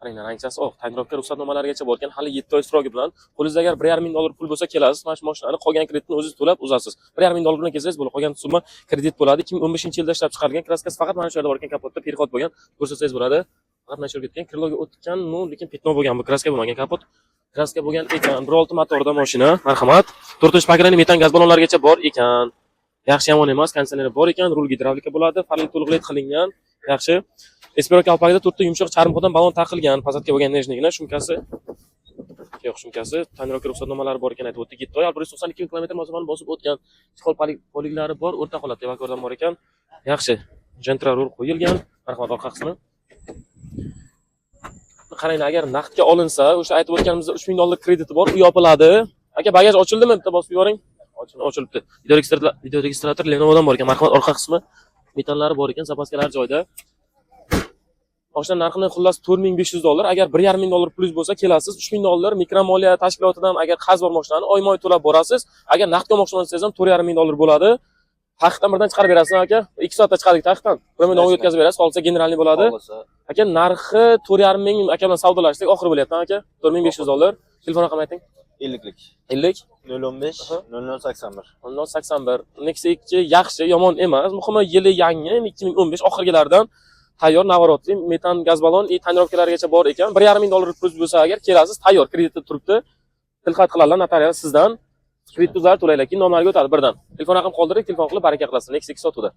Qaranglar, rangchasi oq, tonirovka, ruxsatnomalarigacha bor ekan, hali 7 oy срок i bilan. Qo'lingizda agar 1,5 ming dollar pul bo'lsa, kelasiz, mana shu mashinani qolgan kreditni o'zingiz to'lab uzasiz. 1,5 ming dollar bilan kelsangiz bo'ladi, qolgan summa kredit bo'ladi. 2015-yilda ishlab chiqarilgan, краска si faqat mana shu yerda bor ekan, kapotda переход bo'lgan, ko'rsatsangiz bo'ladi. Faqat mana shu yerga ketgan, крыло ga o'tgan, ну, lekin пятно bo'lgan, bu краска bo'lmagan, kapot краска bo'lgan ekan. 1.6 motorda mashina, marhamat. To'rtinchi поколение, metan gaz ballonlargacha bor ekan. Yaxshi, yomon emas, konditsioneri bor ekan, rul gidravlika bo'ladi, farli to'liq led qilingan. Yaxshi. Espero kalpagida to'rtta yumshoq charmxodan balon taqilgan, посадка bo'lgan, нежный gina, шумка si yo'q, шумка si, tonirovka, ruxsatnomalari bor ekan, aytib o'tdik. 7 oy, 192 ming kilometr masofani bosib o'tgan. Чехол poliklari bor, o'rta holatda evakuatordan bor ekan. Yaxshi. Gentra rul qo'yilgan. Marhamat, orqa qismi. Qarang, agar naqdga olinsa, o'sha aytib o'tganimizda 3000 dollar krediti bor, u yopiladi. Aka, bagaj ochildimi? Bitta bosib yuboring. Ochilibdi. Видеорегистратор Lenovodan bor ekan. Marhamat, orqa qismi. Metanlari bor ekan, запаска lari joyida. Mashina narxini xullas 4500 dollar. Agar 1,5 ming dollar pulingiz bo'lsa, kelasiz. 3000 dollar mikromoliya tashkilotidan agar qarz bor mashinani oyma-oy to'lab borasiz. Agar naqdga olmoqchi bo'lsangiz ham 4,5 ming dollar bo'ladi. Taqiqdan birdan chiqarib berasiz, aka. 2 soatda chiqardik taqiqdan. Bir ming o'tkazib berasiz, qolsa генеральный bo'ladi. Xohlasa. Aka, narxi 4,5 ming, aka bilan savdolashdik, oxiri bo'lyapti, aka. 4500 dollar. Telefon raqami ayting. 50lik. 50 015 0081. 0081. Nexia 2 yaxshi, yomon emas. Muhimi, yili yangi, 2015 oxirgilaridan, tayyor наворот li, metan gaz ballon и tonirovka largacha bor ekan. 1,5 ming dollar pul bo'lsa agar, kelasiz, tayyor kreditda turibdi. Tilxat qiladilar notarial sizdan. Kredit o'zlari to'laylar, keyin nomlariga o'tadi birdan. Telefon raqam qoldirdik, telefon qilib baraka qilasiz. Nexia 2 sotuvda.